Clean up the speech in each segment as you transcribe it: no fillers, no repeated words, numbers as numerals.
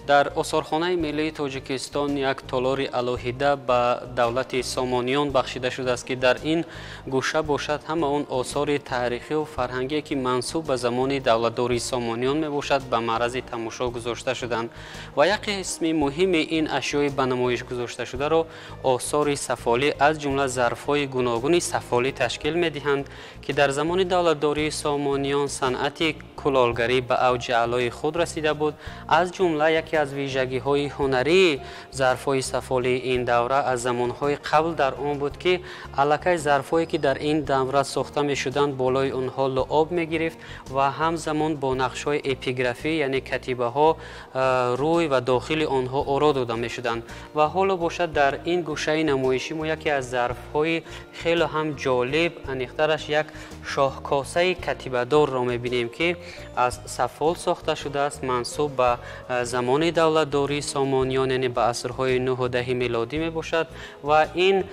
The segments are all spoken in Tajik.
Дар осорхонаи миллии Тоҷикистон як толори алоҳида ба давлати Сомониён бахшида шудааст, ки дар ин гӯша бошад ҳама он осори таърихию фарҳангие, ки мансуб ба замони давлатдории Сомониён мебошад, ба маърази тамошо гузошта шуданд. Ва як қисми муҳими ин ашёи ба намоиш гузошташударо осори сафолӣ, аз ҷумла зарфҳои гуногуни сафолӣ ташкил медиҳанд, ки дар замони давлатдории Сомониён санъати кулолгарӣ ба авҷи аълои худ расида буд. Аз ҷумла яке аз вижагиҳои ҳунарии зарфҳои сафолии ин давра аз замонҳои қабл дар он буд, ки аллакай зарфҳое, ки дар ин давра сохта мешуданд, болои онҳо луоб мегирифт ва ҳамзамон бо нақшҳои эпиграфӣ, яъне катибаҳо, рӯй ва дохили онҳо оро дода мешуданд. Ва ҳоло бошад, дар ин гӯшаи намоишӣ мо яке аз зарфҳои хеле ҳам ҷолиб, аниқтараш як шоҳкосаи катибадорро мебинем, ки аз сафол сохта шудааст, мансуб ба замони давлатдории Сомониён, яъне ба асрҳои 9-10 милодӣ мебошад. Ва ин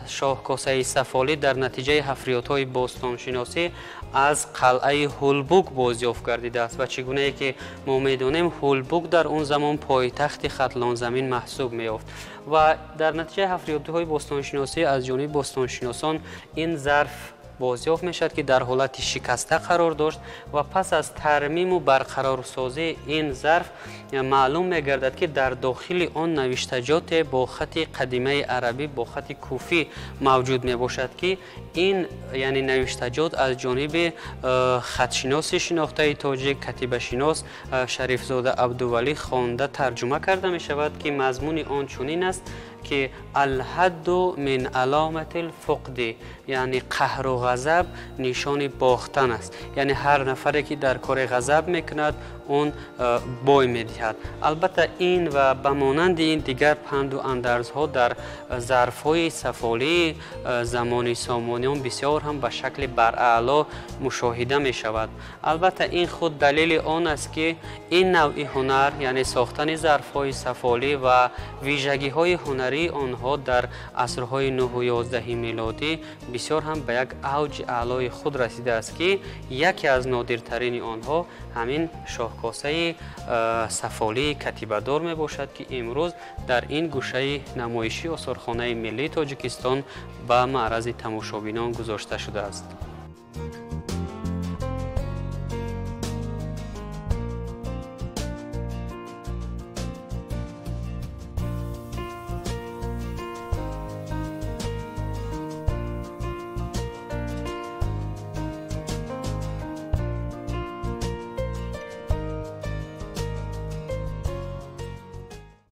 шоҳкосаи сафолӣ дар натиҷаи ҳафриётҳои бостоншиносӣ аз қалъаи Ҳулбук бозёфт гардидааст. Ва чӣ гунае ки мо медонем, Ҳулбук дар он замон пойтахти Хатлонзамин маҳсуб меёфт. Ва дар натиҷаи ҳафриётҳои бостоншиносӣ аз ҷониби бостоншиносон ин зарф бозёфт мешавад, ки дар ҳолати шикаста қарор дошт, ва пас аз тармиму барқарорсозии ин зарф маълум мегардад, ки дар дохили он навиштаҷоте бо хати қадимаи арабӣ, бо хати куфӣ мавҷуд мебошад, ки ин, яъне навиштаҷот, аз ҷониби хатшиноси шинохтаи тоҷик, катибашинос Шарифзода Абдувалӣ хонда тарҷума карда мешавад, ки мазмуни он чунин аст, ки «Алҳадду мин аломати лфуқди», яъне қаҳру ғазаб нишони бохтан аст, яъне ҳар нафаре, ки дар кори ғазаб мекунад, он бой медиҳад. Албатта, ин ва ба монанди ин дигар панду андарзҳо дар зарфҳои сафолии замони Сомониён бисёр ҳам ба шакли бараъло мушоҳида мешавад. Албатта, ин худ далели он аст, ки ин навъи ҳунар, яъне сохтани зарфҳои сафолӣ ва вижагиҳои ҳунарии онҳо, дар асрҳои 9-11 милодӣ бисёр ҳам ба як авҷи аълои худ расидааст, ки яке аз нодиртарини онҳо ҳамин шоҳкосаи сафолии катибадор мебошад, ки имрӯз дар ин гӯшаи намоишии осорхонаи миллии Тоҷикистон ба маърази тамошобинон гузошта шудааст.